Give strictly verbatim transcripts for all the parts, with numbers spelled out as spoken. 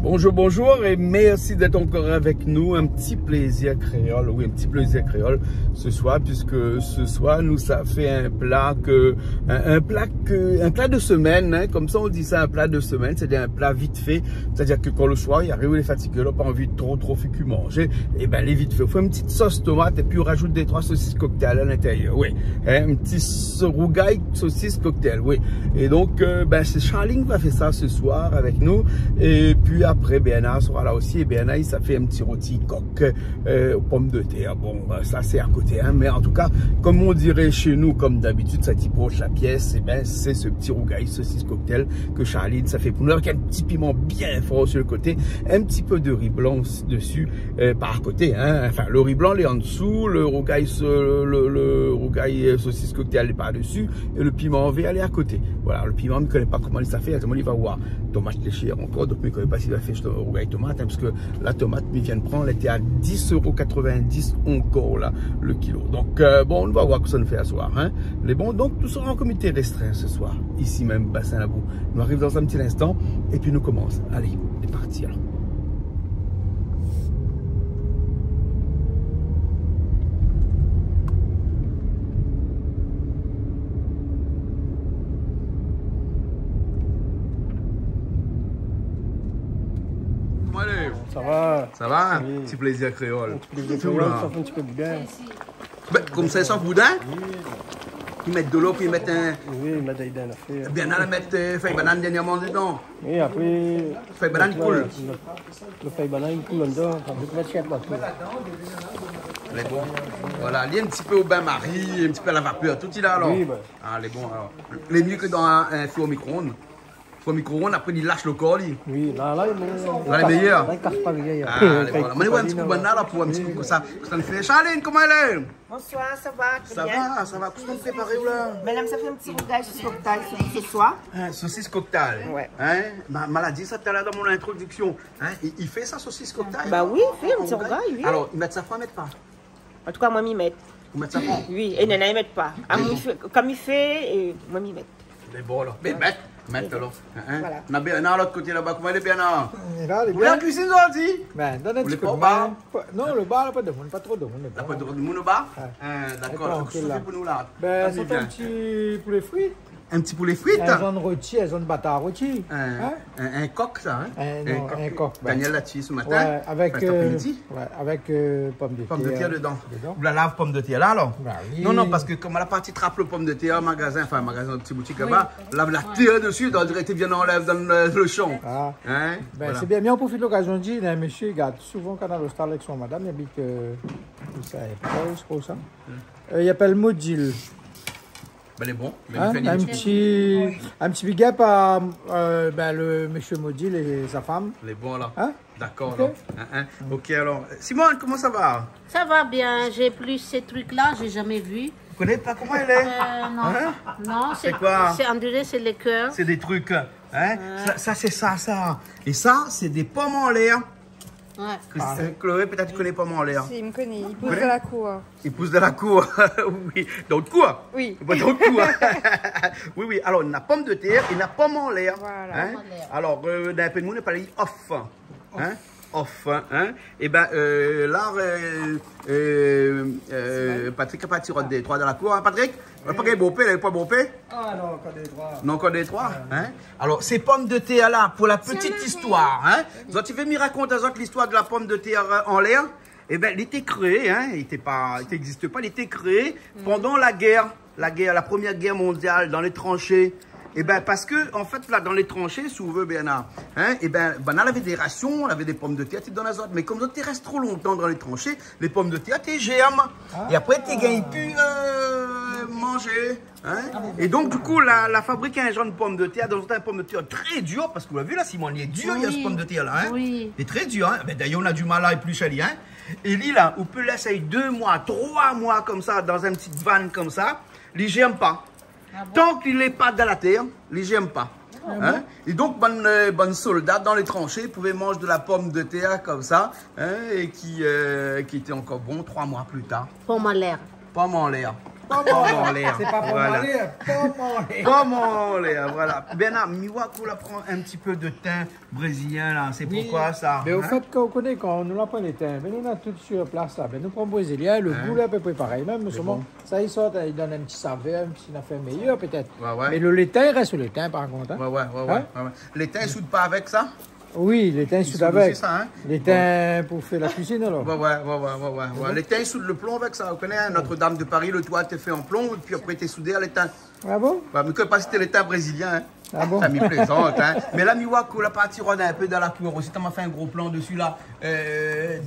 Bonjour, bonjour et merci d'être encore avec nous. Un petit plaisir créole, oui, un petit plaisir créole ce soir, puisque ce soir, nou sa fé in pla ke, in, in pla ke, in pla de semèn, in, konmsa nou di sa, in pla de semèn, sétadir in pla vit fé. Sétadir ke kan le soir i ariv, lé fatigé, la pa anvi tro, tro fé kui manzé, é bin, lé vit fé. Ou fé in ti sos tomat épi ou razout dé, troi sosis cocktail a l'intérieur, oui. In, in ti so-, rougay sosis cocktail, oui. É donk, euh, bin, sé Charline va fé sa se soir avèk nou. Épi apré, Bernard sera la osi. É Bernard, li sa fé in ti roti kok, euh, aux pommes de terre. Bon, euh, sa sé a koté, in. Mé an tou ka, konm on diré shé nou, konm d'abitid, sa ti prosh la pièce, é bin, sé se ti rougay sosis cocktail ke Charline sa fé pou nou, avèk in ti piman bien for su le koté, in ti pé de ri blan s-, desi, euh, par koté, in. Anfin, le ri blan, lé an dsou, le rougay so-, le, le rougay, euh, sosis cocktail, lé par desi, é le piman vèr, lé a koté. Voilà, le piman, mi koné pa koman li sa fé, atann, li va voir. Tomat lé shèr ankor, donk mi koné pa si li va fé rougay tomat, in, parske la tomat, mi vien pran, lété a dis euro katrevin-dis ankor, la, le kilo. Donk, euh, bon, nou va voir kosa nou fé aswar, in. Lé bon, donk, nou sera an komité restrin se soir, isi mèm, Bassin Labou. Nou ariv dan in ti linstan, épi nou komans. Alé, lé parti, alor. Koman i lé ? Sa va ? Sa va ? Oui. Ti plézir kréol. Ti plézir kréol, sa fé in ti pé de bien. Bin, konmsa, san boudin ? Oui. I mèt de lo, pi i mèt in... Oui, i mèt dan in afèr. Bernard la mèt, euh, fèy banane dèrnièrman dedan. Oui, apré, fèy banane i koul. Le, le fèy banane i koul andan, apré, i mèt shèf la. Lé bon. Voilà, li lé in ti pé o bin-mari, in ti pé a la vapèr, tout i lé la, alor. Oui, bin. Ah, lé bon, alor. Lé myé ke dan in, in four mikro-ond. Four mikro-ond, apré, li lash le kor, li. Oui, la, la, lé méyèr. La, lé méyèr. La, i kas pa rien. Ah, lé bon. Mé ouais, in ti kou bann la, la, pou in ti kou konmsa. Kosa i fé ? Charline, koman i lé ? Bonsoir, sa va, sa va ? Kosa ou prépar la ? Mé la, mi sa fé in ti rougay sosis cocktail se, se soir. In, sosis cocktail. Ouais. In ? Ma, ma la di sa talèr dan mon introdiksion. In ? I, i fé sa, sosis cocktail, an, an rougay ? Ba oui, i fé in ti rougay, oui. Alor, i mèt safran, i mèt pa ? An tou ka, moin, mi mèt. Ou mèt safran ? Oui, é néna i mèt pa. Ah, moin, mi fé, konm i fé, é moin, mi mèt. Mé bon, alor. Mé mèt, mèt, alor. In, in. Voilà. Na Bernard lot koté laba. Koman i lé, Bernard ? Lé la, lé bien. Ou lé an kuizine zordi ? Bin, donn in ti kou d'min. Ou lé pa o bar ? Non, le bar, la pa de moun, pa tro de moun, le bar. La pa tro de moun o bar ? Ouais. In, dakor. Lé trankil, la. Kosa ou fé pou nou, la ? Bin, nou sa fé in ti poulé fri. In ti poulé frit ? In zone roti, in zone batar roti. In, in, in kok, sa, in ? In, non, in kok, bin. Daniel la tié se matin. Ouais, avèk, anfin, cet après-midi. Ouais, avèk, euh, pomdetèr. Pomdetèr dedan. Dedan. Ou la lav pomdetèr la, alor ? Ba oui. Non, non, parske konm la parti trap le pomdetèr o magazin, anfin, magazin, ti boutik laba, lav la tèr desi, on diré li vien anlèv dan le, le shan. Ah. In ? Bin, voilà. Sé bien, mé mi profit lokazion di, néna in mésyé i gard souvan Kanal Austral avèk son madam, li abit, euh, ousa, Paris, je crois, sa. Hmm. Euh, li apèl Modil. Bin, lé bon. Mé in ti, in ti big up à, euh, bin, le mésyé Modil é sa fanm. Lé bon, la. In ? Dakor, alor. OK. In, in. OK, alor. Simone, koman sa va ? Ça va bien, j'ai plus ces trucs-là, j'ai jamais vu. Ou koné pa koman i lé ? Euh, non. In ? Non, sé koi ? C'est, on dirait c'est les cœurs. Sé dé trik, in ? Ouais. Sa, sa, sé sa, sa. É sa, sé dé pom anlèr. Ouais. Christine, Chloé, pétèt ou koné pom anlèr. Si, mi koné. Ou koné ? I pous dan la kour. I pous dan la kour. Oui. Dan le kour. Oui. Bon, dan le kour. Oui, oui. Alor, na pomdetèr é na pom anlèr. Voilà. In ? Pom anlèr. Alor, euh, dan in pé de moun i apèl off. In ? Off, in ? É bin, euh, la, euh, euh, euh, Patrick la parti rod dé troi dan la kour, in, Patrick ? Ou la pa gingn bonpé, la, ou la pa bonpé ? Ah non, ankor dé troi. Non, ankor dé troi, in ? Alor, sé pomdetèr la, pou la petite histoire, in ? Zot i vé mi rakont azot listoir de la pomdetèr, euh, anlèr ? É bin, li té kréé, in, li té pa, li té égzis pa, li té kréé pandan la gèr, la gèr, la premièr gèr mondial, dan lé transhé. É bin, parske, an fèt, la, dan lé transhé, si ou vé, Bernard, in, é bin, banna lavé dé rasion, lavé dé pomdetèr, té done azot. Mé konm zot té rès tro lontan dan lé transhé, lé pomdetèr té jèrm. Ah. É apré, té gingn pi, euh, manzé. In ? É donk, du kou, la, la fabrik in zanr pomdetèr, dan in pomdetèr tré dir, parske ou la vi la, Simone, li lé dir, li lé, se pomdetèr la, in ? Oui. Li lé tré dir, in ? Bin, dayèr, ou na di mal a éplish ali, in ? É li la, ou pé lès ali dé moi, troi moi konmsa, dan in ti van konmsa, li jèrm pa. Ah bon ? Tank li lé pa dan la tèr, li jèrm pa. Ah bon ? In ? É donk, bann, euh, bann solda dan lé transhé i pouvé manz de la pomdetèr konmsa, in, é ki, euh, ki té ankor bon troi moi pli tar. Pom anlèr. Pom anlèr. Pom anlèr. Sé pa pom anlèr, pom anlèr. Pom anlèr, voilà. Bernard, mi oi ke ou la pran in ti pé de tin brézilien la, sé poukoi sa, hein ? Mé o fèt, kan ou koné, kan nou la pran lo tin, bin nou néna tout sur plas la, bin nou pran brézilien, lo gou lé apépré parèy mèm, mé solman sa i sort, i donn in ti savèr, in ti nafèr méyèr pétèt. Ouais, ouais. Mé lo, lo tin i rès lo tin par kont, hein. Ouais, ouais, ouais, ouais. Lo tin i soud pa avèk sa ? Oui, lo tin i soud avèk. Lo tin pou fé la kuizine alor. Ouais, ouais, ouais. Lo tin i soud lo plon avèk sa. Ou koné, hein, Notre-Dame de Paris, lo toi té fé an plon, épi apré té soudé a lo tin. Ah bon ? Ouais, mé mi koné pa si té lo tin brézilien, hein. Ah bon ? Sa mi plézant, hein. Mé la mi oi ke la parti rod in pé dan la kour osi. Ou la fé in gro plan dési la. Euh,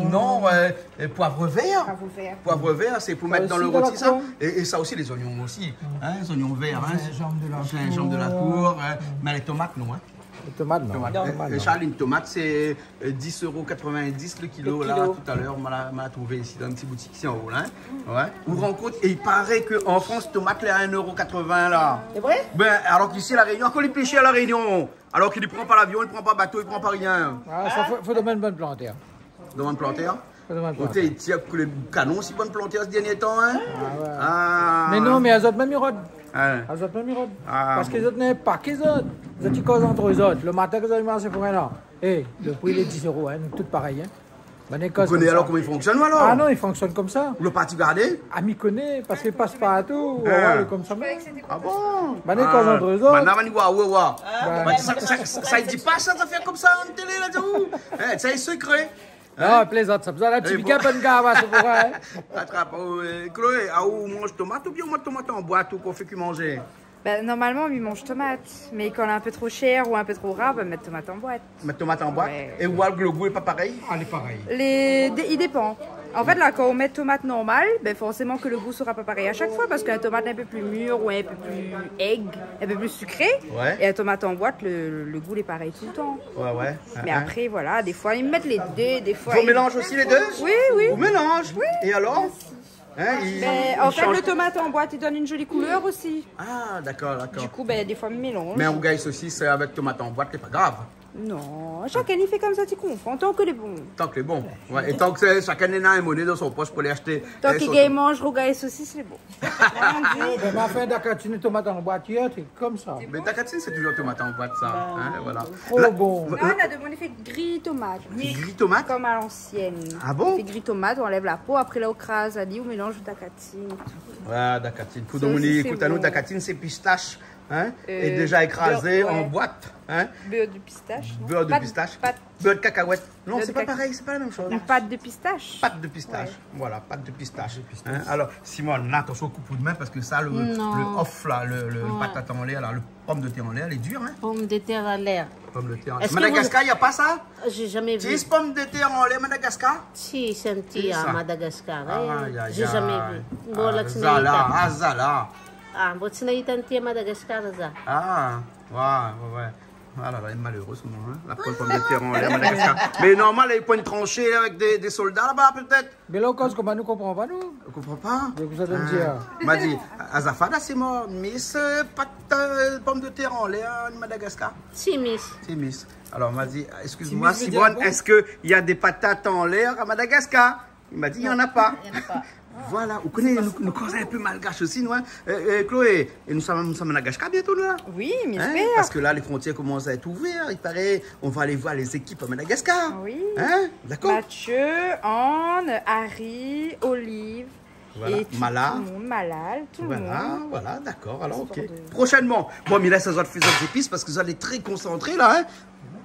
non, euh, euh, poiv vèr. Poiv vèr. Poiv vèr, sé pou mèt dan lo roti sa. Sa osi dan la kour. É, é sa osi, lé zoignon osi. Hein, zoignon vèr, hein. Zinzanm de la kour. Zinzanm de la kour, hein. Mé lé tomat, non, hein. Lé tomat, non. Tomat. Non. É, é Charline, tomat, sé, euh, dix euros quatre-vingt-dix lo kilo, la, talèr, ma la, ma la trouvé isi dan in ti boutik isi an-o, la, hein. Ouais. Ou rann kont, é i paré ke an Frans, tomat lé a un euro quatre-vingts, la. Sé vré ? Bin, alor ke isi, La Rényon, ankor li pli shèr La Rényon. Alor ke li pran pa lavion, li pran pa bato, li pran pa rien. Ah, sa fo, fo domann bann plantèr. Domann plantèr ? Fo domann plantèr. Koté, i tir kou lé kanon, si bann plantèr, sé dèrnié tan, hein ? Ah ouais. Ah. Mé non, mé azot mèm i rod. Hein. Azot mèm i rod. Ah, bon. Parske zot néna pa ke zot. Zot i koz ant zot. Lo matin ke zot i marsh pou in an. É, lo pri lé dix euros, hein, tout parèy, hein. Bann i koz konmsa. Ou koné alor koman i fonksyone, alor ? Ah non, i fonksyone konmsa. Ou la parti gardé ? Ah, mi koné, parske i pas partou. Ah. Ou oi, konmsa. Ah bon ? Bann i koz ant zot. Bann la, bann i oi, oi, oi. Bin, sa, sa, sa, sa i di pa sa, zafèr konmsa, an télé, la, ou. Hein, sa lé sekré. Non, plézant, sa. Sa la, ti big up, bann gars, va, sé pou sa, hein. Atrap, euh, Chloé, ah, ou manz tomat oubien ou manz tomat an boit ou k'ou fé kui manzé ? Bin, normalman, mi manz tomat, mé kan lé in pé tro shèr ou in pé tro rar, bin, mèt tomat an boit. Mèt tomat an boit ? Ouais. É ou oi ke lo gou lé pa parèy ? Ah, lé parèy. Lé, dé-, i dépan. An fèt, la, kan ou mèt tomat normal, bin, forséman ke lo gou sra pa parèy a shak foi, parske in tomat in pé pli mir ou in pé pli èg, in pé pli sikré, ouais, é in tomat an boit, lo, lo gou lé parèy toultan. Ouais, ouais. Mé apré, voilà, défoi, i mèt lé dé, défoi. Ou mélanz osi lé dé ? Oui, oui. Ou mélanz ? Oui. É alor ? Hein, i, i shanj. Bin, an fèt, lo tomat an boit, i donn in zoli koulèr osi. Ah, dakor, dakor. Du coup, bin, défoi, mi mélanz. Mé an rougay sosis, euh, avèk tomat an boit, sé pa grav. Non, shakinn i fé konmsa, ti konpran, tan ke lé bon. Tan ke lé bon. Ouais, é tan ke sé, shakinn néna in moné dan son posh pou alé ashté. Tan ke i gingn manz rougay sosis, lé bon. Oh, bin, ma fé dakatine tomat an boit yèr, sé konmsa. Mé dakatine, sé touzour tomat an boit, sa. Bin, hein, voilà. Tro bon. La, la, non, nou la domann fé gri tomat. Gri tomat ? Konm a lansièn. Ah bon ? Fé gri tomat, ou anlèv la po, apré la, ou kraz ali, ou mélanz dakatine. Voilà, dakatine. Pou domoun i ékout anou, dakatine, sé pistash, hein, é déza ékrazé an boit, hein. Bèr de pistash, non ? Bèr de pistash. Pat, pat. Bèr de kakawèt. Non, sé pa parèy, sé pa la mèm shoz. Une pâte de pistache. Pâte de pistache. Ouais. Voilà, pâte de pistache. Pâte de pistache. Hein, alor, Simone, la, atansion, koup out min, parske sa, lo, lo off, la, lo, lo patat anlèr, la, lo pomdetèr anlèr, lé dir, hein. Pomdetèr anlèr. Pomdetèr anlèr. Madagascar, na pa sa ? J'ai jamais vu. Ti pomdetèr anlèr Madagascar ? Si, santi a Madagascar, hein. J'ai jamais vu. Bon, la, ti na ita. Ah, zala. Ah, bon, ti na ita a Madagascar, za. Ah, ouais, ouais, ouais. Ah la la, lé maléré, sa, hein. La pran pomdetèr anlèr Madagascar. Mé normal, i pran in transhé avèk dé, dé solda laba, pétèt. Mé la, ou koz konmsa, nou konpran pa, nou. Ou konpran pa ? Donk, sa i vé dir, ah, ma di, Azafata, sé mor, Miss, euh, pat, euh, pomdetèr anlèr, euh, Madagascar. Si, Miss. Si, Miss. Alor, ma di, excuse-moi, Simone, est-ce que il y a des patates en l'air à Madagascar ? Li la di, il y en a pas. Non, il y en a pas. Voilà, ou koné, nou, nou koz in pé malgash osi, nou, hein. Euh, euh, Chloé, é nou sava, nou sava Madagascar bientôt, nou, la. Oui, mi éspèr. Hein, parske la, lé frontièr i komans a èt ouvèr, i paré, on va aller voir les équipes à Madagascar. Oui. Hein, dakor ? Mathieu, Anne, Harry, Olive, voilà, é tout, Mala. Tout le monde, Malal, tout le monde. Voilà, voilà, dakor, alor, ok. Histoire de... Prochainement. Bon, mé la, sa, zot i fé zot zépis parske zot lé tré konsantré, la, hein.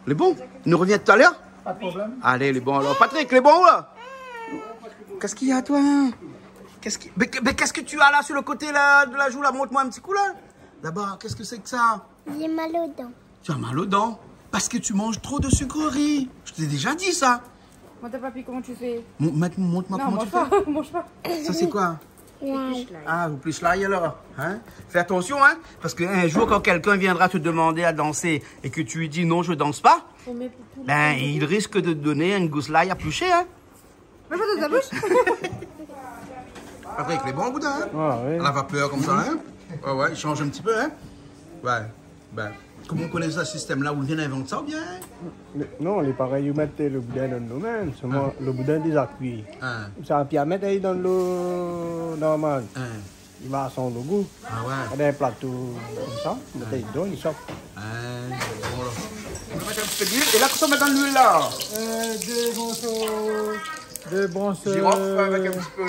Lé bon, nou revien talèr ? Pa de problèm. Alé, lé bon, alor. Patrick, lé bon, la ? Qu'est-ce qu'il y a, toi ? Qu'est-ce qui, mais, mais qu'est-ce que tu as là sur le côté, là, de la joue, là ? Montre-moi un petit coup, là. Là-bas, qu'est-ce que c'est que ça ? J'ai mal aux dents. Tu as mal aux dents parce que tu manges trop de sucreries. Je t'ai déjà dit ça. Montre à papy comment tu fais. Mon-, mèt-, montre-moi comment tu fais. Non, mange pas, mange pas. Ça, c'est quoi ? Lay. Ah, ou plish lay alor, hein ? Fais attention, hein, parce qu'un jour, quand quelqu'un viendra te demander à danser et que tu lui dis : « Non, je danse pas », ben, il risque de te donner une gousse lay à plucher, hein. Mets pas dans ta bouche. Patrick, lé bon, boudin, hein ? Ah, oui. À la vapeur, comme ça, hein ? Ouais, ouais, i shanj in ti pé, hein ? Ouais. Bin, koman ou koné sa, sistèm-la, ou vien invant sa, oubien ? Non, lé parèy, ou mèt lo boudin dan lo min, solman lo boudin lé déza kui. Hein. Sa, pi a mèt ali dan lo normal. Hein. Li marsh san lo gou. Ah ouais. Avèk in plato konmsa, i mèt dedan, i sop. Ah, bon, alor. On va mettre un petit peu d'huile. Et là, qu'est-ce qu'on met dans l'huile, là ? Euh, deux morceaux, deux branches, girofle, euh, avec un petit peu,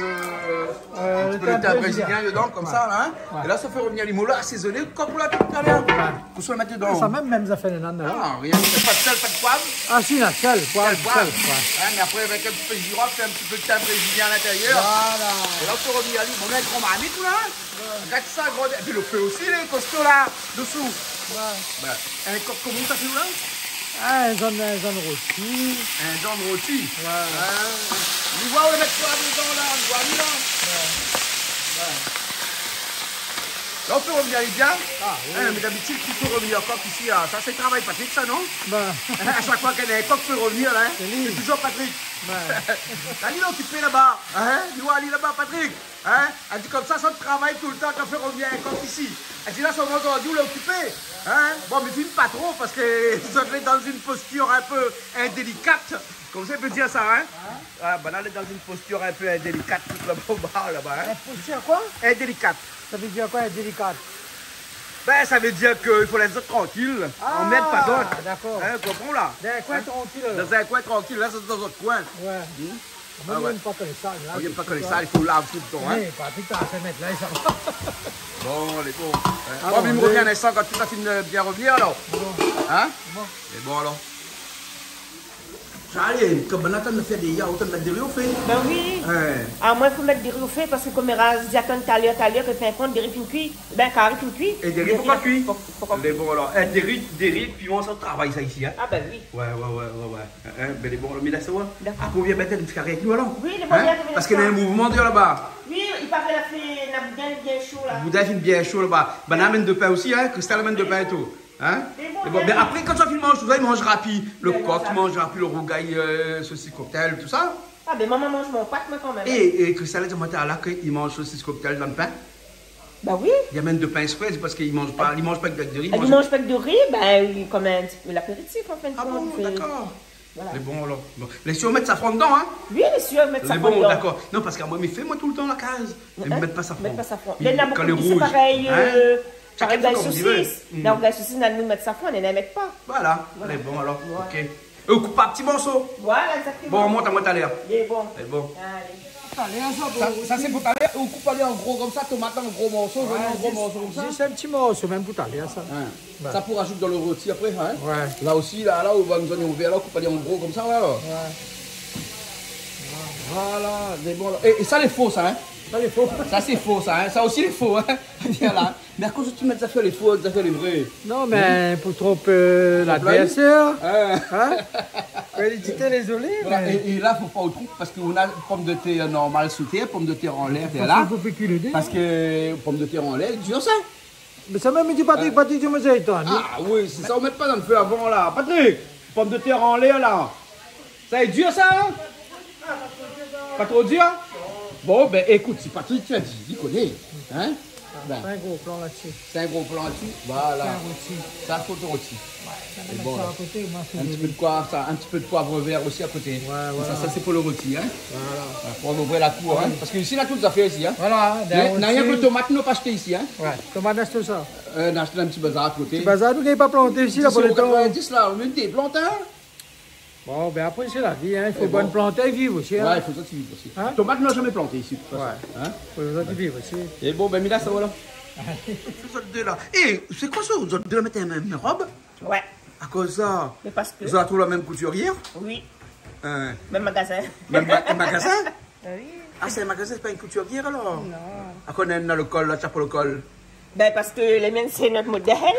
euh, un petit peu de thym brésilien dedans, comme ça, là, hein. Ouais. Et là, ça fait revenir les moules assaisonnés, comme on l'a dit tout à l'heure. Ouais. Tout ça, on met dedans. Ah, sa mèm, mèm zafèr, non, non. Ah, rien. Pas de sel, pas de poivre. Ah, si, la, sel, poivre, sel, poivre. Sel, ouais. Hein, mais après, avec un petit peu de girofle et un petit peu de thym brésilien à l'intérieur. Voilà. Et là, on fait revenir les moules. On met un grand marmite, là, hein. Ouais. Regarde ça, gros. Et puis le feu aussi, il est costaud, là, dessous. Ouais. Ben, un coq, comment ça fait, là ? Ah, in zone, in zone roti. In zone roti. Ouais. Ah. Nou voi, nou mèt koi dedan, la ? Nou voi, nou, la ? Ouais. Ouais. La, nou pé revenir bien. Ah, oui. Hein, mé dabitid, si nou pé revenir ankor isi, ah, sa, sé travay Patrick, sa, non ? Ben. A shak foi k'in kok i pé revenir, la, hein, sé touzour Patrick. Ben. Li lé okipé laba, hein ? Nou voi ali laba, Patrick. Hein ? Èl di konmsa, sa travay toultan, kan fé revenir in kok isi. Èl di la, solman zordi, ou lé okipé. Hein ? Bon, mé film pa tro, parske zot lé dan in postir in pé indélikat. Konmsa i pé dir sa, hein ? Hein ? Ah, banna lé dan in postir in pé indélikat, tout laba, laba, hein ? In postir koi ? Indélikat. Sa vé dir koi, indélikat ? Ben, sa vé dir ke i fo lès zot trankil, anmèrd pa zot. Ah, dakor. Hein, konpran la ? Dan in koin trankil, alor. Dan in koin trankil, la, sé dan zot koin. Ouais. Hmm ? Ah ouais. Moin, mi yèm pa kan lé sal, la. Ou yèm pa kan lé sal, i fo lav toultan, hein. Oui, Patrick, ta fé mèt la, sa. Bon, lé bon. Hein. Alor, bon, mi revien in instan kan tout la fine bien revenir, alor. Bon. Hein ? Bon. Lé bon, alor. Sa alé, kan banna tann fé dé yaourt, tann mèt dori o fé. Ben oui. Ouais. Ah, moin, i fo mèt dori o fé parske konm Eraz di atann talèr, talèr, ke fin kont, dori fine kui. Ben, kari fine kui. É dori, dori poukoi la kui ? Pou-, poukoi ? Lé bon, alor. Eh, dori, dori, piman, sa travay sa isi, hein. Ah ben oui. Ouais, ouais, ouais, ouais, ouais. Hein, ben, lé bon, alor, mi lès aou. Dakor. Apré, ou vien mèt in ti kari avèk nou, alor. Oui, lé bon, hein ? Bien, parske na in mouvman déor laba. Oui, i paré la fé, na boudin bien sho, la. Boudin bien sho, laba. Ben, amèn dopin osi, hein. Kristal amèn dopin é tout. Hein ? Lé bon, lé bon. Mé apré, kan ou la fine manz, ou manz rapi. Le kok, i manz rapi, le rougay, euh, sosis cocktail, tout sa. Ah ben, momon manz mon pat, moin, kan mèm, hein. É, é Kristal la di amoin talèr la ke li manz sosis cocktail dan le pin. Ben oui. Li amèn dopin ésprè, sé parske li manz pa, li manz pa èk dori, li manz pa èk dori, ben, konm in ti pé lapéritif, an fin de kont. Ah bon, dakor. Voilà. Lé bon, alor. Bon. Lé sir mèt safran dedan, hein ? Oui, lé sir mèt safran dedan. Lé bon, dakor. Non, parske moin, mi fé, moin, toultan la kaz. Hein ? Mèt pa safran. Mèt pa safran. Mé na bonpé de rouj, sé parèy, hein ? Shakinn parèy son konm li vé. Gay sosis. Hmm. Dan gay sosis, na, nou mèt safran, néna i mèt pa. Voilà. Voilà. Lé bon, alor. Voilà. Ok. É ou koup par ti morso. Voilà, exactement. Bon, mont amoin talèr. Lé bon. Lé bon. Alé. Sa, sa sé pou talèr. Ou koup ali an gro konmsa, tomat an gro morso, zoignon an gro morso konmsa. Ouais, zis, zis in ti morso, mèm pou talèr, sa. Hein. Ouais. Sa pou rajout dan le roti apré, hein. Ouais. La osi, la, la, ou voi in zoignon vèr, la, ou koup ali an gro konmsa, ouais, alor. Ouais. Voilà, lé bon, la. É, é sa lé fo, sa, hein. Sa lé fo. Sa sé fo, sa, hein. Sa osi lé fo, hein. Voilà. Mé akoz ou mèt zafèr lé fo, zafèr lé vré ? Non, mé pou tronp, euh, ladvèrsèr. Hein ? Hein ? Fo édité, dézolé, voilà, mé é, é la, fo pa ou tronp, parske ou na pomdetèr normal sou tèr, pomdetèr anlèr, tèr la. Fo, fo fé kui le dé. Parske pomdetèr anlèr, dir sa. Mé sa mèm, mi di Patrick, Patrick, di amoin sa étonn. Ah oui, sé sa, ou mèt pa dan le fé avan, la. Patrick, pomdetèr anlèr, la. Sa lé dir, sa, hein ? Pa tro dir ? Bon, ben, ékout, si Patrick la di, li koné, hein ? Ben, sé in gro plan la dsi. Sé in gro plan la dsi, voilà. Fé in roti. Sa, fo le roti. Ouais, sa, lé bon, sa la. Mèt a koté, moin, in ti pé de koi, sa, in ti pé de poiv vèr osi a koté. Ouais, voilà. Sa, sa sé pou le roti, hein ? Voilà. Ouais, pou ouvèr la kour, hein ? Parske isi, na tout zafèr isi, hein ? Voilà, hein, na rien ke le tomat, nou la pa ashté isi, hein ? Ouais, tomat, ashté sa. Euh, na ashté in ti bazar a koté. Ti bazar, nou gingn pa planté isi, la, pou le tan. Isi, o katrovindis, la, ou mèt dé plant, hein ? Bon, ben apré, sé la vi, hein. I fo bann plantèr i viv osi, hein. Ouais, i fo sa i viv osi. Hein ? Tomat, nou la zamé planté isi, de tout fason. Ouais. Hein ? Fo sa i viv osi. É bon, ben, mi la sa, voilà. Zot dé la. É, sé koi sa, zot dé la mèt in mèm rob ? Ouais. Akoz sa ? Mé parske zot la trouv la mèm koutirièr ? Oui. Hein. Mèm magazin. Mèm ma-, magazin ? Ah oui. Ah, sé in magazin, sé pa in koutirièr, alor ? Non. Akoz néna le kol, la, tchap le kol ? Ben, parske lé mienn, sé nout modèl.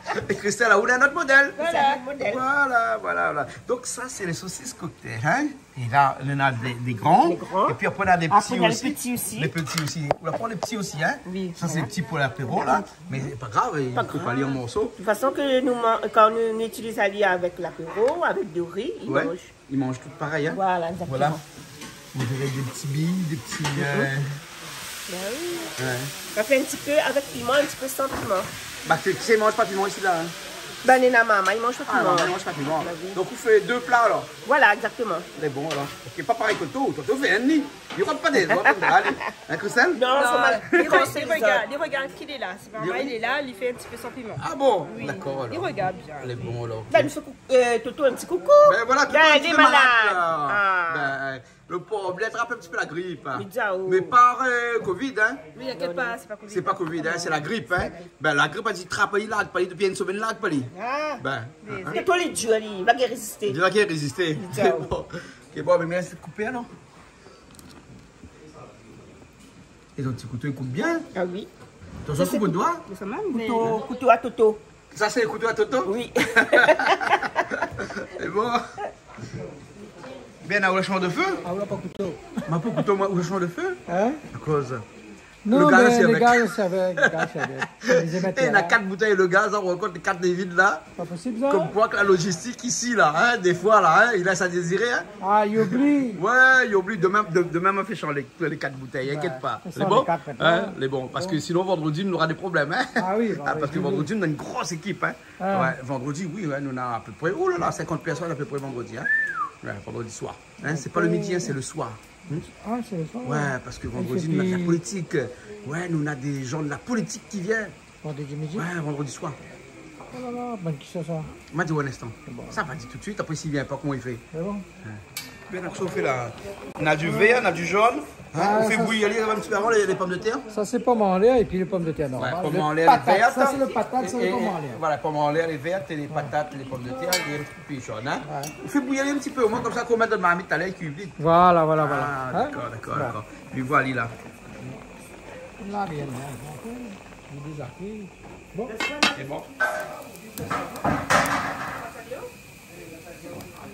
É Kristal, la, ou lé nout modèl. Voilà. Sé nout modèl. Voilà, voilà, voilà. Donk sa, sé lé sosis cocktail, hein ? É la, néna dé, dé gran. Dé gran. É pi apré, néna dé pti osi. Apré, néna lé pti osi. Lé pti osi. Ou la pran lé pti osi, hein ? Oui, voilà. Sa, sé pti pou lapéro, la. Mé pa grav, i koup ali an morso. De tout fason, ke nou man-, kan nou, nou itiliz ali avèk lapéro, avèk dori, i manz. Ouais. I manz tout parèy, hein ? Voilà, exactement. Voilà. On dirait des petits billes, des petits, euh... Ben oui. Ouais. Sa fé in ti pé avèk piman, in ti pé san piman. Bah, sé, sé, i manz pa piman isi, la, hein ? Bin, néna momon, i manz pa piman. Ah, momon i manz pa piman. Bin oui. Donk, ou fé dé pla, alor ? Voilà, exactement. Lé bon, alor. OK, pa parèy Toto. Toto i fé inn. Li rant pa dédan, konmsa, alé. Hein, Christelle ? Non, non, son mal, li rant, li rogard, li rogard ki lé la. Si momon lé la, li fé in ti pé san piman. Ah bon ? Oui. Dakor, alor. Li rogard bien. Lé bon, alor. Bin, OK. Mé sé kou-, euh, Toto, in ti koukou. Bin voilà, Toto, in ti pé malad, la. Ah. Bin, le pov, li la trap in ti pé la grip, hein. Mé pa, euh, covid, hein. Oui, inkièt pa, sé pa covid. Sé pa covid, hein, sé la grip, hein. Bin, la grip, èl i trap, i larg pa li, dopi in semèn i larg pa li. Ah. Bin, hein. Toto, li di, li va rézisté. Li va rézisté. Bon. OK, bon, mé mi lès koupé, alor. É donk, ti kouto, li koup bien. Ah oui. Atansion, koup out doi. Sa, sé kouto, kouto a Toto. Sa, sé kouto a Toto ? Oui. Lé bon. Bin, na ou la shanj de fé ? Ah, ou la pa kouto. Ma pa kouto, moin, ou la shanj de fé ? Hein ? Akoz ? Non, le gaz, mé sé le avèk. Gaz, sé avèk, le gaz, sé avèk. Lé zématèr, hein. É, na kat boutèy le gaz, ou rankont kat lé vid la. Pa posib, sa. Konm koi ke la logistik isi, la, hein, défoi, la, hein, i lès a déziré, hein. Ah, i oubli. Ouais, i oubli. Domin, de-, domin, ma fé shanj lé, lé kat boutèy, inkièt pa. Ouais, sa, lé bon, lé kat mintnan. Hein, lé bon. Parske sinon, vandrodi, nou nora dé problèm, hein. Ah oui, ah, parske vandrodi, nou na in gro ékip, hein. Ah. Ouais, vandrodi, oui, ouais, nou na a pé pré, oh la la, sinkant pèrsone a pé pré vandrodi, hein. Ouais, vandrodi soir. Hein, sé pa le midi, hein, sé le soir. Hmm ? Ah, sé le soir, ouais. Ouais, parske vandrodi, nou na de la politik. Ouais, nou na dé jan de la politik ki vien. Vandredi midi ? Ouais, vandredi soir. Oh la la, bann kisa sa ? Ma di aou in instan. Bon. Sa va di tout suit, apré si li vien pa, koman i fé ? Mé bon. Ouais. Bin, donk, sa ou fé la. Na di vèr, na di jone. Hein ? Ah, ou fé bouyi ali in ti pé avan lé, lé pomdetèr. Sa, sé pomanlèr épi lé pomdetèr normal. Ouais, pomanlèr, lé vèr. Sa, sé le patat, sa, lé pomanlèr. Voilà, pomanlèr, lé vèr, é lé patat, lé pomdetèr, lé pi jone, hein. Ouais. Ou fé bouyi ali in ti pé, omoin, konmsa, kan ou mèt dan marmit, talèr i kui vit. Voilà, voilà, voilà. Ah, dakor, dakor, dakor. Li voi ali la. La, bien, bien. Li déza kui. Bon. Sé bon.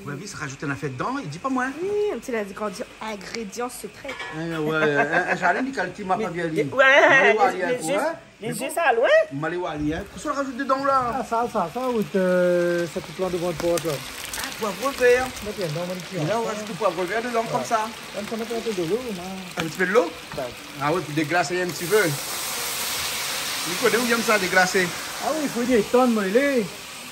Ou la vi, sa rajout in nafèr dedan, i di pa moin. Oui, in ti ingrédian, ingrédian sekré. Eh, ouais, in, in, Charline, li kalkil, ma pa bien li. Ouais, lé zié, lé zié, sa, ouais. Ma alé oir ali, hein. Kosa ou rajout dedan, la ? Ah, sa, sa, sa, ou té, sa, tout plan de bon port, la. Ah, poiv vèr. Mèt dedan, mon ti. É la, ou rajout le poiv vèr dedan, konmsa. Konmsa, mèt in pé de lo, ma. In ti pé de lo ? Ouais. Ah ouais, pou déglasé in ti pé. Ou koné, ou yèm sa, déglasé. Ah oui, i fo détann, moin, lé.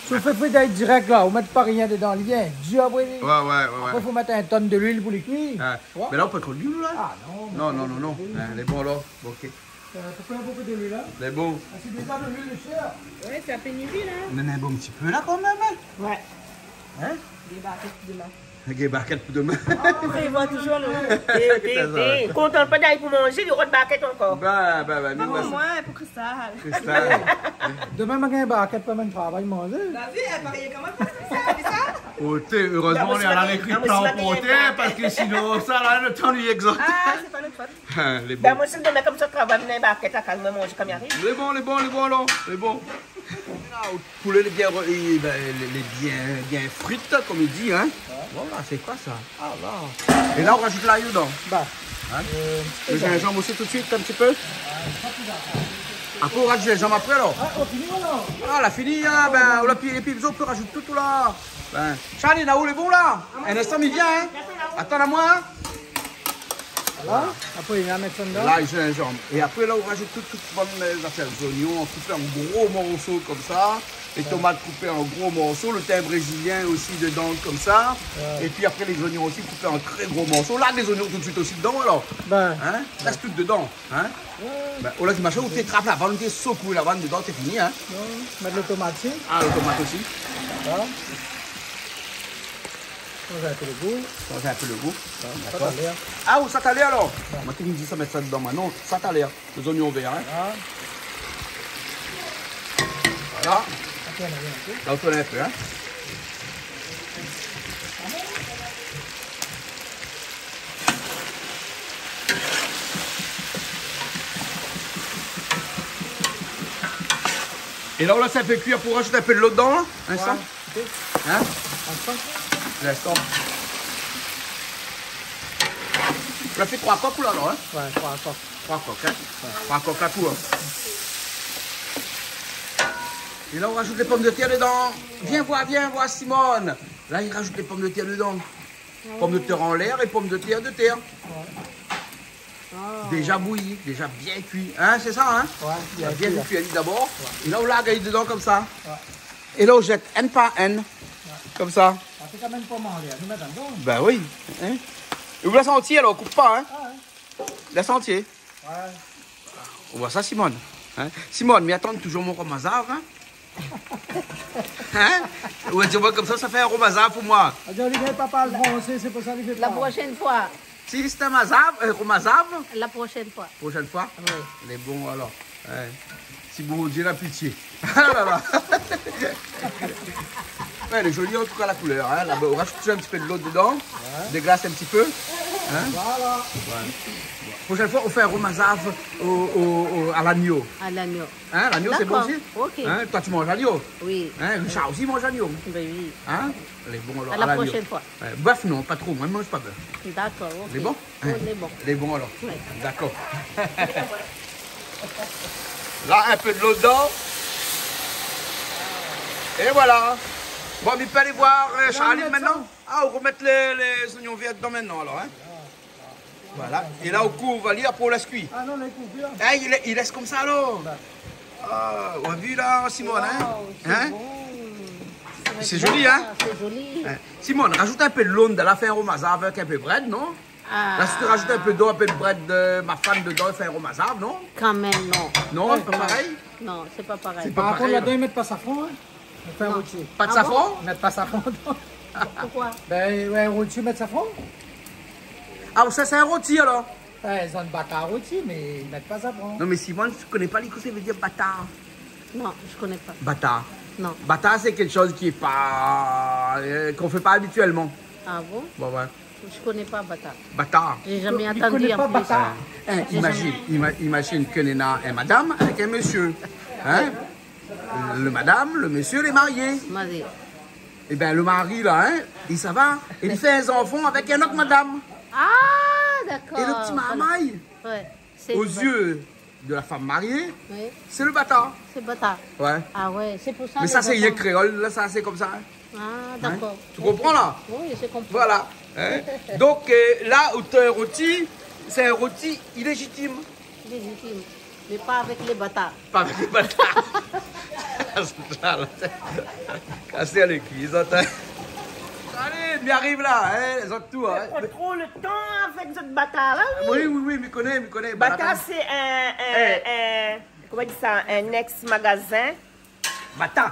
Si ou fé frit dirèk la, ou mèt pa rien dedan, li vien dir apré. Ouais, ouais, ouais, ouais. Apré, fo mèt in tonn de luil pou li kui. Ouais. Ouais. Mé la, ou pé tro luil, la ? Ah non, non, non, non. Hein, lé bon, la. Bon, OK. Euh, pourquoi il y a beaucoup de l'huile, là ? Lé bon. Ah, c'est déjà de l'huile chère. Ouais, c'est la pénurie, là. Mé, mé bon, in ti pé la, kan mèm, hein ? Ouais. Hein ? Dé barkèt pou domin. Dé barkèt pou domin. Ah, i voi toujour, non. Dé, dé, dé. Kontan pa d'alé pou manzé, li rod barkèt ankor. Bah, bah, bah, nou, moin, pou Cristal. Cristal. Domin, ma gingn barkèt, pa mèm travay manzé. Vas-y, elle, pareil, comment elle passe comme ça, elle dit ça ? Oté, erèzman, nou la ékri plan pou oté, parske sinon, sa, la, le tan li égzot. Ah, c'est pas notre faute. Ah, lé bon. Bin, moin, si mi mèt konmsa travay, mi néna barkèt la kaz, moin manz kan mi ariv. Lé bon, lé bon, lé bon, alor. Lé bon. La, out poulé lé bien, re-, i, bin, lé, lé bien, bien frit, konm i di, hein. Ouais. Voilà, sé koi sa ? Ah, la. É la, ou rajout lay dedan. Bah, hein ? Euh, le gingembre aussi tout de suite, un petit peu. Apré, ou rajout gingembre apré, alor. Ah, ou fini, alor ? Ah, la fini, hein, bin, ou la pi, épi, ou pé rajout tout, tout la. Bin, Charline, ou lé bon, la ? In instan, mi vien, hein. Atann amoin, hein. Voilà. Apré, i mèt sa dedan. Lay, gingembre. É apré, la, ou rajout tout, tout bann, euh, zafèr, zoignon koupé an gro morso konmsa. Lé tomat koupé an gro morso. Le tin brézilien osi dedan konmsa. Ouais. Épi apré, lé zoignon osi koupé an tré gro morso. La, lé zoignon tout de suite osi dedan, alor. Bin. Hein ? Lès tout dedan, hein ? Ouais. Bin, ou la di machin, ou té trap la vann, ou té sekoué la vann dedan, sé fini, hein ? Non, mèt le tomat osi. Ah, le tomat osi. Voilà. Sanz in pé le gou. Sanz in pé le gou. Sa, dakor. Sa talèr. Ah, ou sa talèr, alor ? Ouais. Moin té di sa, mèt sa dedan, moin. Non, sa talèr. Lé zoignon vèr, hein. Ah. Voilà. Atann, atann in pé. La, ou tourn in pé, hein. É la, ou lès in pé kui, apré ou rajout in pé de lo dedan, la, in instan. Ouais. Hein ? In instan. Ou la fé troi kok, ou la, non, hein ? Ouais, troi kok. Troi kok, hein ? Ouais. Troi kok la pou, hein. É la, ou rajout lé pomdetèr dedan. Vien voir, vien voir, Simone. La, i rajout lé pomdetèr dedan. Ah ouais. Pomdetèr anlèr é pomdetèr de tèr. Ouais. Ah. Déza bouyi, déza bien kui. Hein, sé sa, hein ? Ouais, bien kui, hein. Bien kui, ali, dabor. Ouais. É la, ou larg ali dedan konmsa. Ouais. É la, ou zèt inn par inn, konmsa. Sa fé kanmèm pa mal, nou mèt andan. Bin oui, in. É ou lès antié, alor, ou koup pa, in. A, in. Lès antié. Wé. Ou oi sa, Simone ? In ? Simone, mi atann toujour mon romazav, in ? In ? Ou va dir amoin konmsa, sa fé in romazav pou moin. A, li gingn pa parl fransé, sé pou sa li fé pa. La proshèn foi. Si sé in mazav, in romazav ? La proshèn foi. Proshèn foi ? Oui. Lé bon, alor. Wé. Si Bondié la pitié. A la la. Wé, lé zoli an tou ka, la koulèr, in. La, ou rajout in ti pé dolo dedan, déglas in ti pé, in. Voilà. Wé. Bon. Proshèn foi, ou fé in romazav o, o, o, a lagno. A lagno. In, lagno, sé bon osi ? Dakor, OK. In, toi, ou manz lagno ? Oui. In, Richard osi i manz lagno. Bin oui. In ? Lé bon, alor, a lagno. A la proshèn foi. Wé, bèf, non, pa tro, moin, mi manz pa bèf. Dakor, OK. Lé bon ? Oh, lé bon. Lé bon, alor. Wé. Dakor. La, in pé dolo dedan. É voilà. Bon, mi pé alé voir, eu, Charline mintnan. A, ou romèt lé, lé zoignon vèr dedan mintnan, alor, in ? Voilà. É la, ou kouv ali, apré ou lès kui. A non, la, i kouv pi, in. A, i lès, i lès konmsa, alor. Bin. A, ou la vi la, Simone, in ? Waouh, sé bon. Sé zoli, in ? Sé zoli. In. Simone, rajout in pé dolo dedan la, fé in romazav avèk in pé brèd, non ? A. La, si ou rajout in pé dolo, in pé brèd, eu, mafane dedan, fé in romazav, non ? Kanmèm, non. Non, sé pa parèy ? Non, sé pa parèy. Sé pa parèy, in. Par rapor ladan, i mèt pa safran, in ? Ou fé in roti. Non. Pa de safran ? A bon ? I mèt pa safran dedan. Poukoi ? Bin, wé, roti, i mèt safran. A, ou sa, sé in roti, alor ? Wé, zot i bat roti, mé i mèt pa safran. Non, mé Simone, ou koné pa li, kosa i vé dir batar ? Non, mi koné pa. Batar. Non. Batar, sé kékshoz ki lé pa, eu, k'on fé pa abitièlman. A bon ? Bon, wé. Mi koné pa batar. Batar. J'ai jamais entendu en plus. Li koné pa batar. In, imazine, ima-, imazine ke néna in madam avèk in mésyé. In ? Le madam, le mésyé, lé marié. Marié. Ébin, le mari, la, in, li sava, é li fé in zanfan avèk in ot madam. A, dakor. É le ti marmay, wé, sé o zié de la fam marié, wé, sé le batar. Sé batar. Wé. A wé, sé pou sa. Mé sa, sé rienk kréol, la, sa, sé konmsa, in. A, dakor. In ? Ou konpran, la ? Oui, mi konpran. Voilà. In ? Donk, eu, la, out roti, sé in roti ilézitim. Ilézitim. Mé pa avèk lé batar. Pa avèk lé batar. Sa, la, kasé lé kui, zot, in. Alé, mi ariv la, in, zot tou, in. Pran tro le tan avèk zot batar la, oui. Oui, oui, oui, mi koné, mi koné. Batar, sé in, in, in, koman i di sa, in èks-magazin. Bata.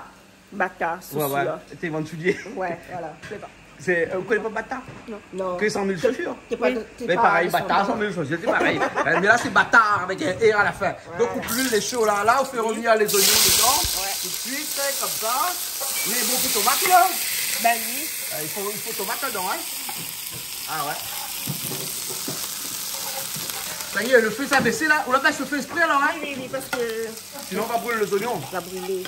Bata, wé, wé, sousi, in. Té vann soulié. Wé, voilà, mi koné pa. Sé, eu, ou koné pa Bata ? Non. Non. Ke san mil shosir. Té pa, té pa de son tan. Mé parèy, Bata, san mil shosir, sé parèy. In, mé la, sé Bata avèk in R a la fin. Wé. Donk, ou plis lé shoz la, la, ou fé revnir lé zoignon dedan. Wé. Tout suit, in, konmsa. Mé bon, pou tomat, la. Bin oui. Eu, i fo, i fo tomat ladan, in. A wé. Sa y est, le feu s'est baissé là. Ou la bès le feu ésprè, alor, in ? Oui, oui, oui, parske sinon, ou va bril lé zoignon. Va brilé.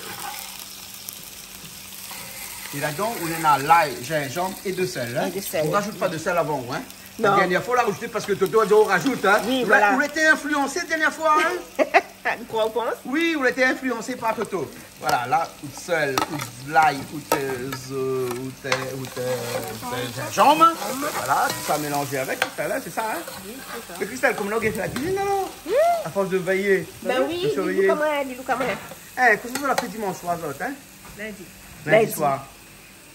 É ladan, ou néna lay, zinzanm é de sèl, in ? É de sèl. Ou rajout pa de sèl avan, in ? Non. La dernièr foi, ou la rajouté parske Toto la di, ou rajout, in ? Oui, voilà. Ou lété influansé dernièr foi, in ? Ou kroi, ou pans ? Oui, ou lété influansé par Toto. Voilà, la, out sèl, out lay, out, eu, zo-, out, eu, out, eu, out, eu, zinzanm. Voilà, tout sa mélanzé avèk, tout sa la, sé sa, in ? Oui, sé sa. Mé Christelle, koman ou gingn fé la kuizine, alor ? Oui. A fors de véyé. Bin oui, de survéyé. Li lou kanmèm, li lou kanmèm. É, kosa zot la fé dimansh soir, zot, in ? Lindi. Lindi soir. Lindi.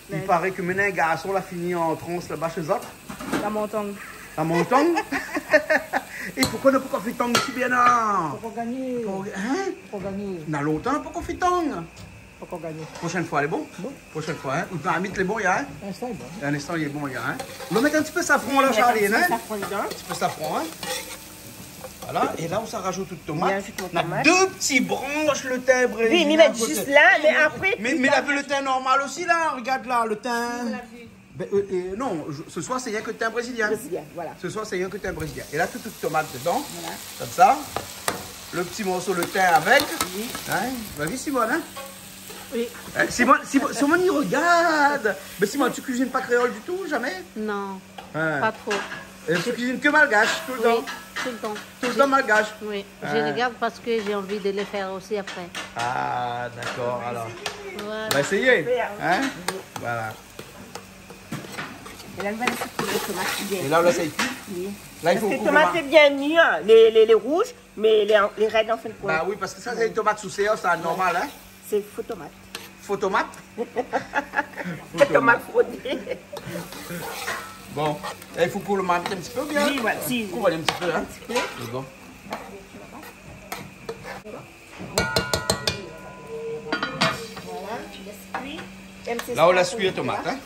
I paré ke mintnan, in garson la fini an trans laba shé zot. La Montagne. La Montagne ? É poukosa nou la pankor fé tang isi, Bernard ? Pankor gingné. Pankor, in ? Pankor gingné. Na lontan pankor fé tang. Pankor gingné. Proshèn foi, lé bon ? Bon. Proshèn foi, in ? Out marmit lé bon, ya, in ? Linstan lé bon. Linstan lé bon, ya, in ? Nou mèt in ti pé safran la, Charline, in ? Mèt in ti pé safran dedan. In ti pé safran, in ? Voilà, é la, ou sa rajout out tomat. Mi rajout mon tomat. Na dé ti bransh le tin brézilien a koté. Oui, mi mèt zis la, mé apré, pli tar. Mé, mé la vi le tin normal osi, la, regard la, le tin. Mi la vi. Bin, eu, eu, non, je, se soir, sé rienk tin brézilien. Brézilien, voilà. Se soir, sé rienk tin brézilien. É la, tout, tout tomat dedan, konmsa. Voilà. Le ti morso le tin avèk. Oui. In ? Ou la vi, Simone, in ? Oui. In, Simone, Simone, Simone i regard. Mé Simone, ou kuizine pa kréol ditou, zamé ? Non, pa tro. In. É ou kuizine ke malgash, toultan ? Oui, toultan. Toultan malgash ? Oui, mi regard parske mi na anvi de lé fé osi apré. A, dakor, alor. Voilà. Nou va éséyé, in ? Voilà. É la, nou va lès le tomat kui bien. É la, ou lès ali kui ? Oui. La, i fo koup. Parske tomat, sé bien mi, in. Lé, lé, lé rouz, mé lé, lé rèd an fin de kont. Ba oui, parske sa, sé tomat sou sèr, sa, normal, in. Sé fo tomat. Fo tomat. Fo tomat frodé. Bon, é i fo kou lo marmit in ti pé oubien ? Oui, voilà, si. Kou in ti pé, in ? In ti pé. Mé bon. Voilà, tu laisses cuire. La ou lès kui tomat, in ?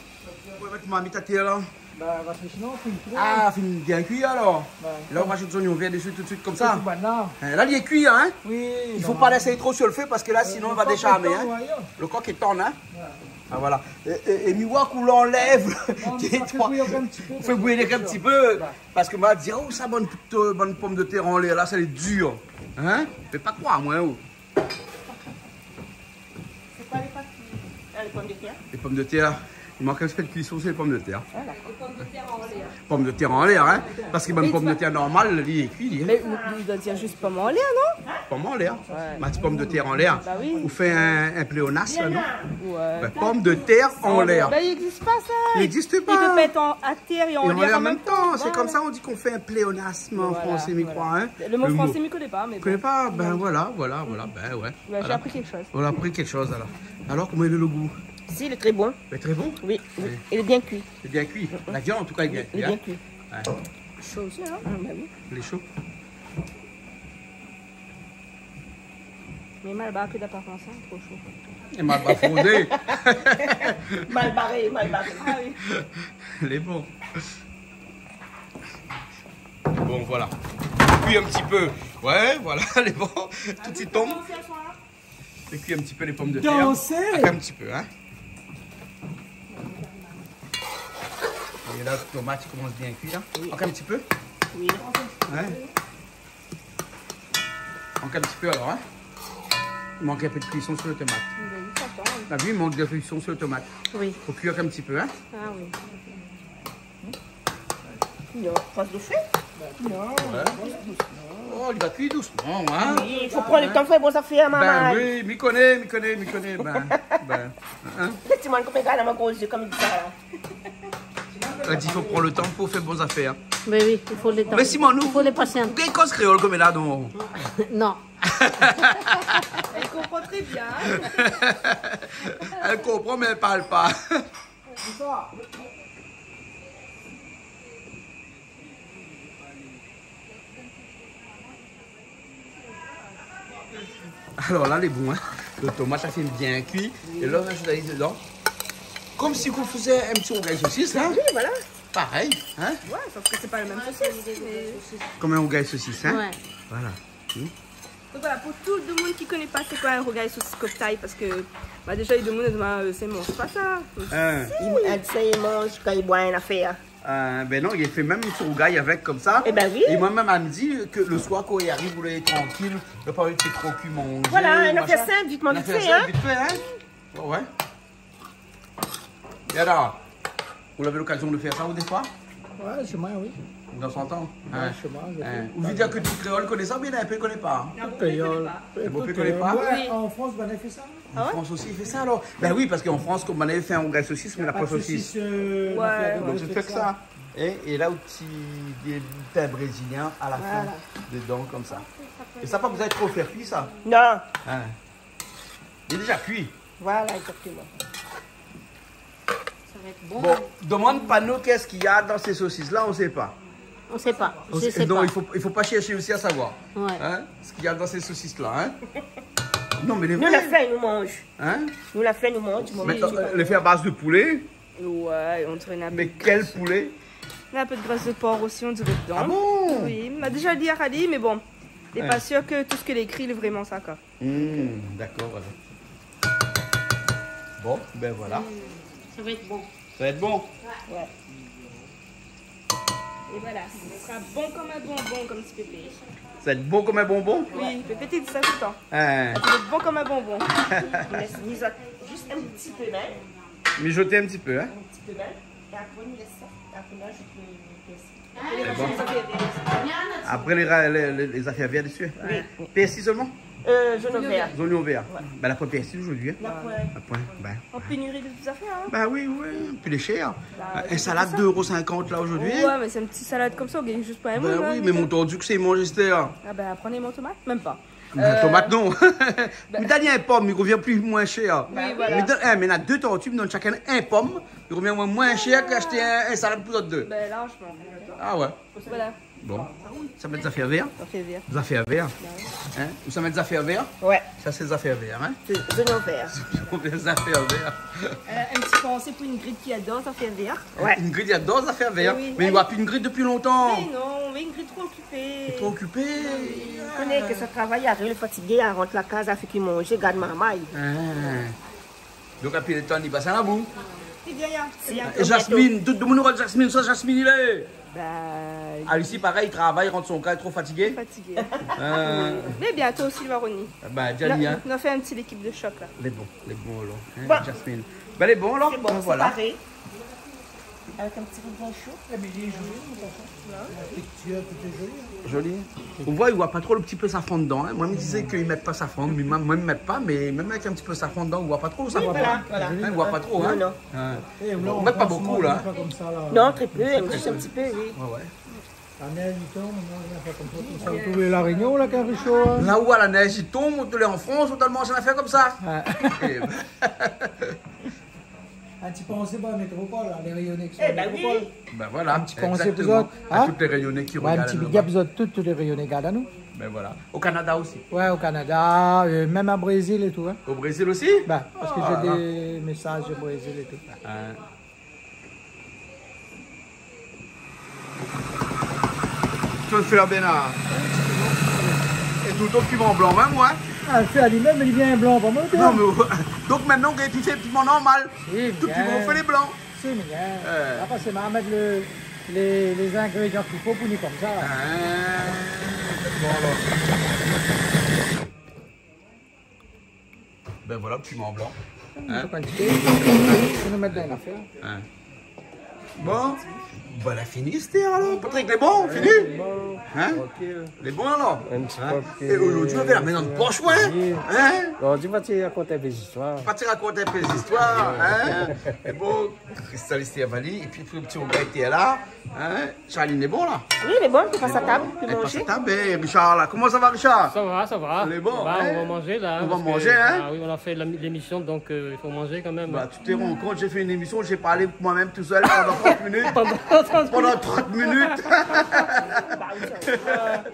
Ou va mèt marmit atèr la. Ba, parske sinon, fine kui. Ah, fine bien kui alor. Ba, la ou rajout zoignon vèr desi tout suit konmsa. Tout bann la. In, la li lé kui, in ? Oui. I fo pa lès tro su lo fé parske la, sinon li va désharmé, in. Lo kok lé tann, in. Ah, voilà. É, é, é mi oi kou ou anlèv. Non, mé sa fé bouyi in ti pé. Ou fé bouyi in ti pé. Ba. Parske ma di, oh, sa bann, bann pomdetèr anlèr la, sa lé dir. In ? Fé pa kroir amoin, oh. Sé koi lé pa kui ? Ah, lé pomdetèr. Lé pomdetèr. I mank in ti pé de kuison su lé pomdetèr. Voilà. Lé pomdetèr anlèr. Pomdetèr anlèr, in. Parske bann pomdetèr normal, li lé kui, li, in. Mé ou, ou doi dir zis pom anlèr, non ? Pom anlèr. Ouais. Ma di pomdetèr anlèr. Ba oui. Ou fé in, in pléonasm, non ? Ouais. Bin, pomdetèr anlèr. Ba, i égzis pa sa. I égzis pa. I pé pa èt an, atèr é anlèr an mèm tan. Sé konmsa ou di ou fé in pléonasm an fransé, mi kroi, in. Voilà. Lo mo fransé, mi koné pa, mé bon. Koné pa, bin voilà, voilà, voilà, bin ouais. Bin, j'ai appris quelque chose. Voilà, ou la apri kékshoz alor. Alor, koman lé lo gou ? Si, lé tré bon. Lé tré bon ? Oui, oui. Ouais. Lé bien kui. Lé bien kui. La viann, an tou ka, lé bien kui, in ? Lé bien kui. Ouais. Sho osi, in ? Ah, ba oui. Lé sho. Mé mal baré ke d'aparans, in, tro sho. É mal baré frodé. Mal baré, mal baré. Ah oui. Lé bon. Bon, voilà. Kui in ti pé. Ouais, voilà, lé bon. Tout i tonm. É kui in ti pé lé pomdetèr. Dansé. Atann in ti pé, in. É la, tomat i komans bien kui, la. Oui. Ankor in ti pé. Oui. In ? Ankor in ti pé, alor, in. I mank in pé de kuison su lo tomat. Oui, oui, sa atann. La vi, i mank de kuison su lo tomat. Oui. Fo kui ankor in ti pé, in. Ah oui. Non, pas de fé. Non. Ouais. Oh, li va kui dousman, in. Oui, i fo pran lo tan, fé bon zafèr, momon. Bin oui, mi koné, mi koné, mi koné. Bin, bin, in. Lé ti moun konm i gard dan mon gro zié konm i di sa, la. La di, fo pran lo tan pou fé bon zafèr. Mé oui, i fo lo tan. Mé Simon, nou, i fo lo pasians. Ou gingn koz kréol konm la, non ? Non. Èl i konpran tré bien. Èl i konpran, mé èl i parl pa. Alor la, lé bon, in. Lo tomat la fine bien kui. É la, ou rajout ali dedan. Konm si ou té fé in ti rougay sosis, in. Oui, voilà. Parèy, in. Ouais, sof ke sé pa lo mèm sosis, mé... Konm in rougay sosis, in. Ouais. Voilà. Hmm. Donk voilà, pou tout demoun ki koné pa sé koi in rougay sosis koktay, parske, ba, déza, i di demoun, euh, sé, i manz pa sa. In. Si. I, èl, sa i manz kan i boi in afèr. Euh, bin non, li fé mèm in ti rougay avèk konmsa. É bin oui. É moin mèm, èl i di ke lo soir, kan li ariv, ou lé trankil, ou la pa anvi fé tro kui manzé, machin. Voilà, in afèr sinp, vit fé, in. In afèr sinp, vit fé, in. Ouais, ouais. É alor, ou lavé lokazion de fé sa, ou, défoi ? Ouais, shé moin, oui. Tan an tan. Ouais, shé moin, mi fé. Ou vé dir ke tout kréol i koné sa, oubien in pé i koné pa, in ? Tout kréol. Tout kréol. Tout kréol. Moin, an Frans, bin, mi fé sa. Ah ouais ? An Frans osi, i fé sa, alor. Bin oui, parske an Frans, konm banna i fé in rougay sosis, mé na pa sosis. Na pa sosis, euh, ouais. Donk, mi fé ke sa. É, é la, ou ti, dé tin brézilien a la fin, dedan, konmsa. Voilà. É sa, pa bezoin tro fé kui, sa. Non. In. Li lé déza kui. Voilà, exactement. Ça va être bon. Bon, demann pa nou kosa i na dan sé sosis la, on sait pas. On sait pas. On sait, je sais pas. Non, i fo, i fo pa shèrsh osi a savoir. Ouais. In ? Sak i na dan sé sosis la, in ? Non, mé lé vré. Nou, la fin, nou manz. In ? Nou, la fin, nou manz, nou manz. Mé, euh, lé fé a baz de poulé. Ouais, on dirait un peu de... Mé kèl poulé ? Na in pé de grès de por osi, on diré, dedan. Ah bon ? Oui, ma déza di a Rally, mé bon, lé pa sir ke tout sak lé ékri lé vréman sa, koi. Hmm, dakor, voilà. Bon, bin voilà. Hmm, ça va être bon. Ça va être bon ? Ouais. Et voilà, ce sera bon comme un bonbon, comme ti pépé. Ça va être bon comme un bonbon ? Oui, pépé té i di sa toultan. In. Ça va être bon comme un bonbon. On laisse mijoter juste un petit peu, hein. Mijoter un petit peu, hein ? Un petit peu, hein. Et après, on laisse ça. Et après, on ajoute le, le persil. Sé bon. Apré, lé ra-, lé, lé, lé zafèr vèr desi. Oui. Pèrsi solman ? Euh, zoignon vèr. Zoignon vèr. Ouais. Bin, la poin pèrsi zordi, in. La poin. La poin, bin. An pénuri de tout zafèr, in. Bin oui, oui. Pi lé shèr. Ba, in salad dé éro sinkant, la, zordi. Ouais, mé sé in ti salad konmsa, ou gingn zis pa in moun, in, mé... Bin oui, mé mon tordi, kosa i manz astèr ? Ah bin, pran in tomat, mèm pa. Bin, tomat, non. Mi done ali in pom, li revien pli, moin shèr. Oui, voilà. Mi done, é, mé na dé torti, mi done shakinn in pom, li revien moin, moin shèr ke ashté in, in salad pou zot dé. Bin, larjman. Ah ouais. Voilà. Bon. Sa mèt zafèr vèr ? Zafèr vèr. Zafèr vèr. Bin oui. Hein ? Ou sa mèt zafèr vèr ? Ouais. Sa sé zafèr vèr, hein ? Sé zoignon vèr. Zafèr vèr. Euh, in ti pansé pou Ingrid ki ador zafèr vèr. Ouais. Ingrid i ador zafèr vèr. Oui. Mé li voi pi Ingrid dopi lontan. Mé non, mé Ingrid tro okipé. Tro okipé. Ou koné ke sa travay, ariv fatigé, rant la kaz, fé ki manzé, gard marmay. Ah. Donk, apré lo tan, li pas a la bou. Sé bien, ya. É Jasmine, tout domoun i rod Jasmine, sa Jasmine, li lé. Bah, ali osi, parèy, li travay, rant son kaz, tro fatigé. Fatigé. Euh. Mé bientôt osi, li va revni. Ah bah, di ali, hein. Nou, nou fé in ti lékip de choc, la. Lé bon, lé bon, alor, hein, Jasmine. Bin, lé bon, alor. Sé bon, voilà. Sé paré. Avèk in ti ruban sho. Joli. Ou voi, ou voi pa tro lo ti pé safran dedan, hein. Moin, mi dizé ke i mèt pa safran, mé moin, moin, mi mèt pa, mé mèm avèk in ti pé safran dedan, ou voi pa tro safran. Oui, voilà, voilà. Hein, ou voi pa tro, hein. Non, non. Hein. Ou mèt pa bonpé, la. Non, tré pé, in ti, in ti pé, oui. Ouais, ouais. La nèj i tonm, nou, nou fé konmsa, tout sa, ou trouv La Rényon, la, kan i fé sho, hein. La ousa la nèj i tonm, ou lé an Frans, ou té manz in zafèr konmsa. Ouais. Eh ben. In ti pansé pou la métropol, la, lé Rényoné ki lé an métropol. Eh ben oui. Ben voilà, exactement. In ti pansé pou zot, hein ? A tout lé Rényoné ki rogard anou laba. Ouais, in ti big up pou zot tout, tout lé Rényoné i gard anou. Ben voilà. O Kanada osi. Ouais, o Kanada, euh, mèm o Brézil é tout, hein. O Brézil osi ? Ben, parske mi néna dé mésaz o Brézil é tout. Ah. Kosa ou fé la, Bernard ? É tout lo piman blan, mèm, ouais. Ah, sé ali mèm, li vien blan, pa mal, hein. Non, mé, donk, mintnan, ou fé piman normal. Oui, bien. Tout piman, ou fé lé blan. Si, bien. Euh. Apré, sé ma mèt lé, lé, lé zingrédian k'i fo pou ni konmsa. Ah. Bon, alor. Ben voilà, piman blan. Hein ? Fo pa lé, nou mèt dann lafèr. Hein ? Bon. Ben, la fini, Esther, alor. Patrick, lé bon, fini ? Bon. Hein ? Trankil. Lé bon, alor ? In ti pé. Hein ? É zordi, ou la amenn dann posh, ouais. Oui. Hein ? Zordi, mi sa rakont in pé zistoir. Mi sa rakont in pé zistoir, hein ? É bon, Christelle, Esther, Vali, épi, épi lo ti Romain té la. Hein ? Charline, lé bon, la ? Oui, lé bon, nou pas a tab, nou manz. Lé bon. Nou pas a tab, é Richard, la. Koman sa va, Richard ? Sa va, sa va. Lé bon, hein ? Sa va, nou sa manzé, la, parske, ah oui, nou la fé la, lémision, donk, euh, i fo manzé kan mèm, hein. Bah, tu te rends compte, j'ai fait une émission, j'ai parlé moi-même tout seul pendant trente minutes. Pendant trente minutes. Pendant trente minutes. Bah oui, sa va.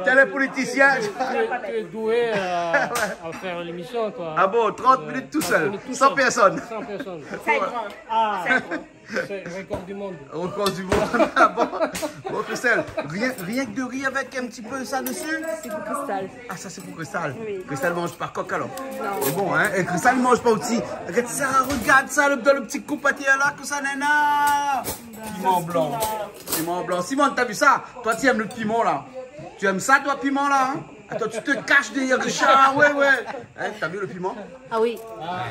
T'es le politicien. Tu es, tu es doué à, à faire l'émission, toi. Ah bon, trente minutes tout seul, trente minutes tout seul, sans personne. Sans personne. C'est grand. Ah. C'est grand. C'est record du monde. Record du monde. Ah bon ? Bon, Christelle, rien, rien que de riz avec un petit peu ça dessus ? C'est pour Cristal. Ah, ça, c'est pour Cristal. Oui. Cristal i manz pa kok, alor. Non. Lé bon, hein ? É Cristal i manz pa osi. Regarde ça, regarde ça, le, dans le petit coup pâté là, que ça nana. Piman blan. Piman blan. Simone, t'as vu ça ? Toi, tu aimes le piment, là. Tu aimes ça, toi, piment, là, hein ? Attends, tu te caches derrière Richard. Ah ouais, ouais. Hein, t'as vu le piment ? Ah oui,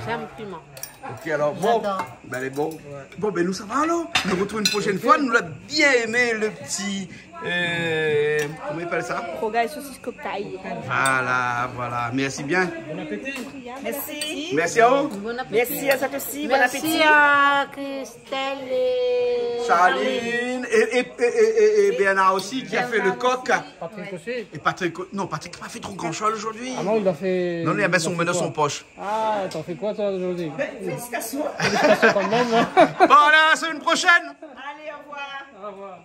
j'aime le piment. Ok, alor, bon. J'adore. Ben, lé bon. Bon, ben, nou sa va, alor. Nou artrouv in proshèn foi. Nou la bien èmé le ti, euh, koman i apèl sa ? Rougay sosis cocktail. Voilà, voilà. Merci bien. Bon appétit. Merci. Merci à vous. Bon appétit. Merci à toi aussi. Bon appétit. Merci à Christelle et Charline et, et, et, et, et Bernard aussi qui a fait le coq. Bernard aussi. Patrick aussi. Et Patrick, non, Patrick la pa fé tro gran shoz zordi. Ah non, li la fé, non, li la mèt son, li la fé mèt dann son posh. Ah, t'as fait quoi, toi, aujourd'hui ? Ben, félicitations. Félicitations quand même, hein. Bon, allez, à la semaine prochaine. Allez, au revoir. Au revoir.